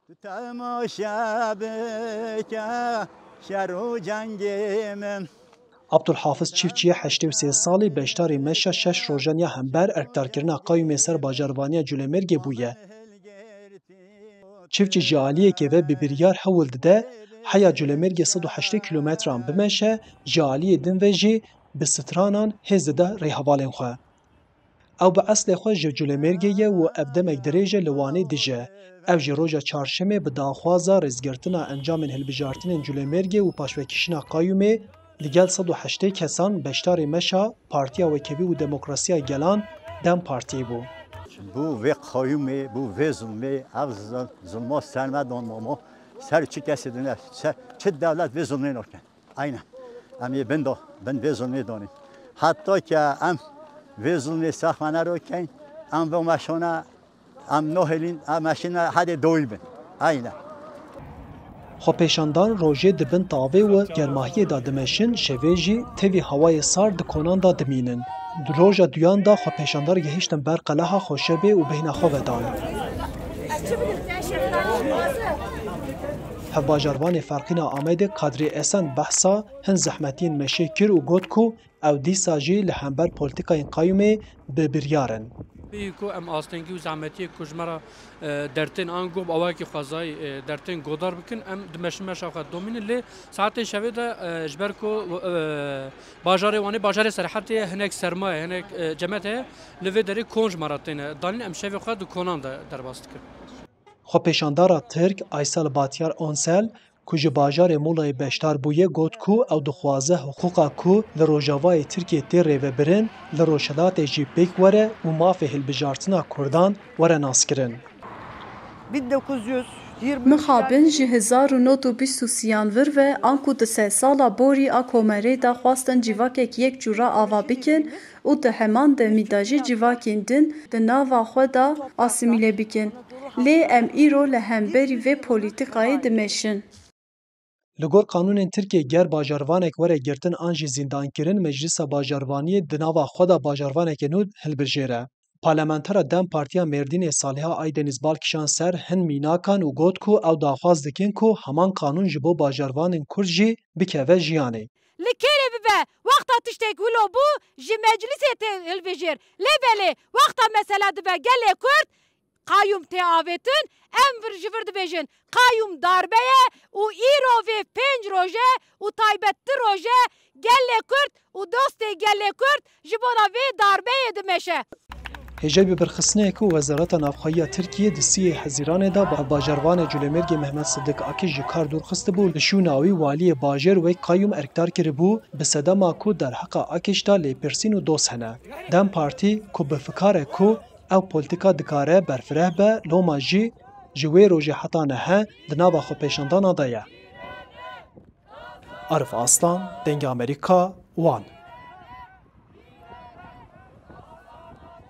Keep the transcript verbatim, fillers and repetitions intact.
Tu temaşe bike şer û cengê min. Abdulhafiz Çiftçiye heştê û sê salî beşdarî meşa şeş rojan ya hember erkdarkirina qayûmê ser bajarvaniya Culemêrgê bûye. Çiftçî ji aliyekê ve bi biryar hewl dide heya Culemêrgê sed û heştê kîlometran bimeşe, ji aliyê din ve jî bi stranan hêz dide rêhevalên xwe. Ew bi eslê xwe ji Culemêrgê ye û ev demek dirêj e li Wanê dije. Ew ji roja çarşemê bi daxwaza rêzgirtina encamên hilbijartinên Culemêrgê û paşvekişîna qayûmê li gel sed û heştê kesan beşdarê meşa Partiya Wekhevî û Demokrasiya Gelan, DEM Partiyê bû. Bû vê qayûmê, bû vê zulmê, ev zil- zulma ser me dan mama, ser çi kesê din e, ser çi dewlet vê zulmê nakin. Aynen. Em yê bin da, bin vê zulmê danîn. Heta ke em vê zulmê saxmane rokeyn, em vê meşana, em nohêlîn, em meşîne hedê doyî bin. Aynen. Xwepêşandan rojê di bin tavê û germahiyê de dimeşin, şevê jî tevî hewayê sar di konan de dimînin. Di roja duyan de xwepêşandar gihiştin ber qeleha Xoşebê û bêhna xwe vedan. Hevbajarvanê Ferqîna Amedê Kadrî Esen behsa hin zehmetiyên meşê kir û got ku ew dîsa jî li hember polîtîkayên qayûmê bi biryar in. Bêyî ku em astengî û zehmetiyê ku ji me re, e, dertên ango bi awayekî xwezayî, e, dertên godar bikin, em dimeşin meşa xwe domînin. Lê saetên şevê de, e, ji ber ku, e, bajarê Wanê bajarê serhetê ye, hinek sermaye, hinek, e, cemet heye, li vê derê kon ji me re têne danîn, em şevê xwe di konan de derbas dikin. Xwepêşandara Tirk Aysel Batyar Onsel, ku ji bajarê Mulayê beşdar bûye, got ku ew dixwaze hiqûqa ku li rojavayê Tirkiyê tê rêvebirin, li rojhilatê jî pêk were û mafê hilbijartina Kurdan were naskirin. Mixabin ji hezar û nod û bîst û sêyan vir ve, anku di sedsala borî a Komerê de xwestin civakek yek cûra ava bikin û di heman demî de jî civakên din di nava xwe de asîmîle bikin. Lê em îro li hemberî vê polîtîkayê dimeşin. Li gor qanûnên Tirkiyê ger bajarvanek were girtin an jî zîndankirin, Meclisa Bajarvaniyê di nava xwe de bajarvaneke nû hilbijêre. Parlamentera DEM Partiya Mêrdînê Saliha Aydeniz bal kişand ser hin mînakan û got ku ew daxwaz dikin ku heman qanûn ji bo bajarvanên Kurd jî bikeve jiyanê. Li kêrê bibe, wexta tiştek wilo bû, ji meclisê tê hilbijêr. Lê belê, wexta mesela dibe gelê Kurd, qayûm tê avêtin, em vir ji vir dibêjin, qayûm darbe ye û îro vê pênc roj e û taybet du roj e, gelê Kurd û dostê gelê Kurd ji bona vê darbeyê dimeşe. Hêjayî bi birxistinê ku Wezareta Navxweyî ya Tirkiyê di sîyê Hezîranê de bi bajarvanê Culemêrgê Mehmet Sidik Akiş ji kar dûr xistibû, li şûna wî waliyê bajêr wek qayûm erkdar kiribû, bi sedema ku derheqa Akiş de lêpirsîn û doz hene. DEM Partî ku bi fikar e ku ew polîtîka dikare berfireh be, loma jî ji wê rojê heta niha di nava xwepêşandana de ye. Arif Aslan, Dengê Amerîka, Wan.